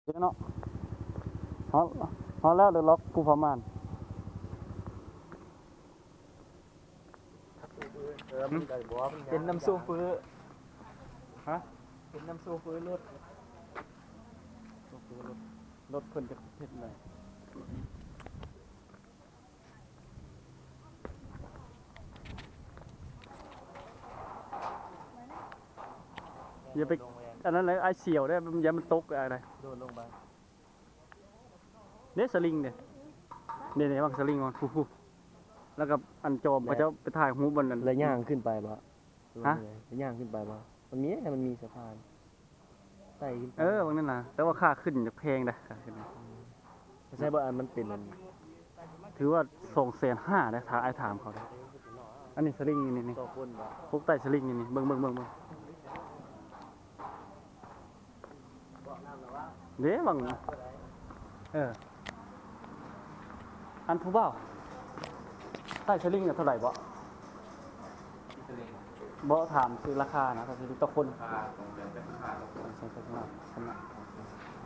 ເນາະ ຮອດ ຮອດແລ້ວ ເດີລັອກພູຜາມ່ານ. ເອີ ມັນກໍບໍ່ວ່າມັນຍາກ ເປັນນຳໂຊເຟີ. ຮະ? ເປັນນຳໂຊເຟີລົດ ໂຊເຟີລົດ ລົດເພິ່ນຈະເຮັດແນວໃດ? ຢ່າໄປ ອັນນັ້ນເລີຍ ອ້າຍສຽວເດີ້ ຢ້ານມັນຕົກ ອ້າຍເດີ້. ໂດດລົງໄປ ເດ້ ສະລິງເດ້ ເດ້ ເດ້ ວາງສະລິງວາງ ຜູ້ ຜູ້ ແລ້ວກໍອັນຈອມ ແລະ ເຂົາເຈົ້າໄປຖ່າຍຮູບອັນນັ້ນ ແລະ ຍ່າງຂຶ້ນໄປບໍ່? ຮະ? ແລະ ຍ່າງຂຶ້ນໄປບໍ່? ມັນມີ ມັນມີສະພານ ໄຕ່ຂຶ້ນໄປ ເອີ ບາງນັ້ນນະ ແຕ່ວ່າຄ່າຂຶ້ນຈະແພງເດ້ ຄ່າຂຶ້ນນະ. ອືມ ໃຊ່ບໍ່? ອັນມັນເປັນອັນ ຖືວ່າສອງແສນຫ້າເດ້ ຖ້າອ້າຍຖາມເຂົາເດ້. ອັນນີ້ສະລິງນີ້ ນີ້ ຕໍ່ຄົນບໍ່? ພວກໄຕ່ສະລິງນີ້ ນີ້ ເບິ່ງ ເບິ່ງ ເບິ່ງ ເບິ່ງ ເດ້ ຫວັງ ເອີ ອັນຜູ້ບ່າວ ໄຕ່ສະລິງນະເທົ່າໃດເບາະ? ບໍ່ ຖາມຊື່ລາຄານະ ຖ້າຊິຕໍ່ຄົນ ລາຄາສອງແສນແປດສິບຫ້າຕໍ່ຄົນ ສອງແສນແປດສິບຫ້າ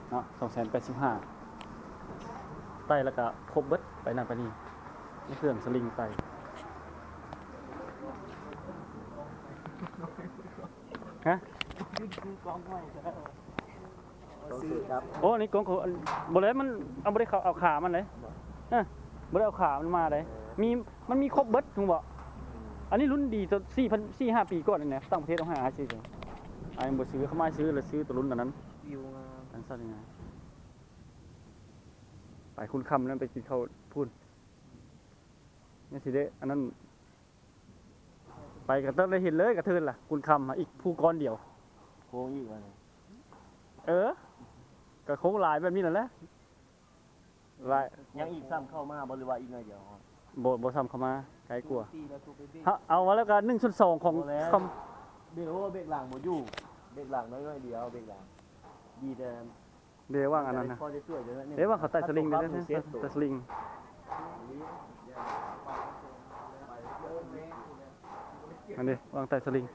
ເນາະ ສອງແສນແປດສິບຫ້າ ໄຕ່ແລ້ວກະຄົບເບິດ ໄປນັ້ນໄປນີ້ ໃນເຄື່ອງສະລິງໄຕ່ ຮະ? ໂອ້ ອັນນີ້ກອງເຂົາ ອັນ ບໍ່ແລ້ວ ມັນເອົາ ບໍ່ໄດ້ເຂົ້າເອົາຂາມັນເດ້ ບໍ່ ເອີ ບໍ່ໄດ້ເອົາຂາມັນມາເດ້ ເອີ ມີ ມັນມີຄົບເບິດ ຮູ້ບໍ່? ອືມ ອັນນີ້ລຸ້ນດີ ແຕ່ສີ່ພັນ ສີ່ຫ້າປີກ່ອນນີ້ນະ ຕ່າງປະເທດເອົາໃຫ້ອ້າຍຊື້ ອ້າຍບໍ່ຊື້ ເຂົາມາຊື້ ແລ້ວຊື້ແຕ່ລຸ້ນອັນນັ້ນ ວິວງາມ ອັນຊັ້ນນີ້ນະ ໄປຄຸນຄຳນັ້ນ ໄປກິນເຂົ້າພຸ້ນ ຍັງຊິໄດ້ ອັນນັ້ນ ໄປກໍຕ້ອງໄດ້ເຫັນເລີຍກະເທີນລະ ຄຸນຄຳ ອີກພູກ້ອນດຽວ ໂຄ້ງອີກວ່າ ເອີ ກະໂຄ້ງຫຼາຍແບບນີ້ແຫຼະ ຫຼາຍ ຍັງອີກຊ້ຳເຂົ້າມາບໍ່ ຫຼືວ່າອີກໜ້ອຍດຽວ? ບໍ່ ບໍ່ຊ້ຳເຂົ້າມາ ໄກກວ່າ ເຮົາເອົາວ່າແລ້ວກະໜຶ່ງສ່ວນສອງຂອງຄຳ ເບຣກ ໂອ້ ເບຣກຫຼັງບໍ່ຢູ່ ເບຣກຫຼັງໜ້ອຍໆດຽວ ເບຣກຫຼັງ ດີແຕ່ ເດ ວາງອັນນັ້ນນະ ເດ ວາງເຂົາໄຕ່ສະລິງເດ້ ໄຕ່ສະລິງ ອັນນີ້ວາງໄຕ່ສະລິງ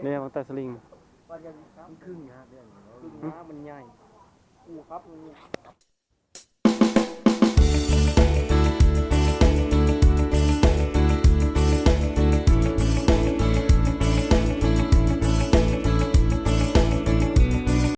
ເດ ວາງໄຕ່ສະລິງ ມັນຄຶ່ງນະ ມັນໃຫຍ່ ກູຄັບມັນ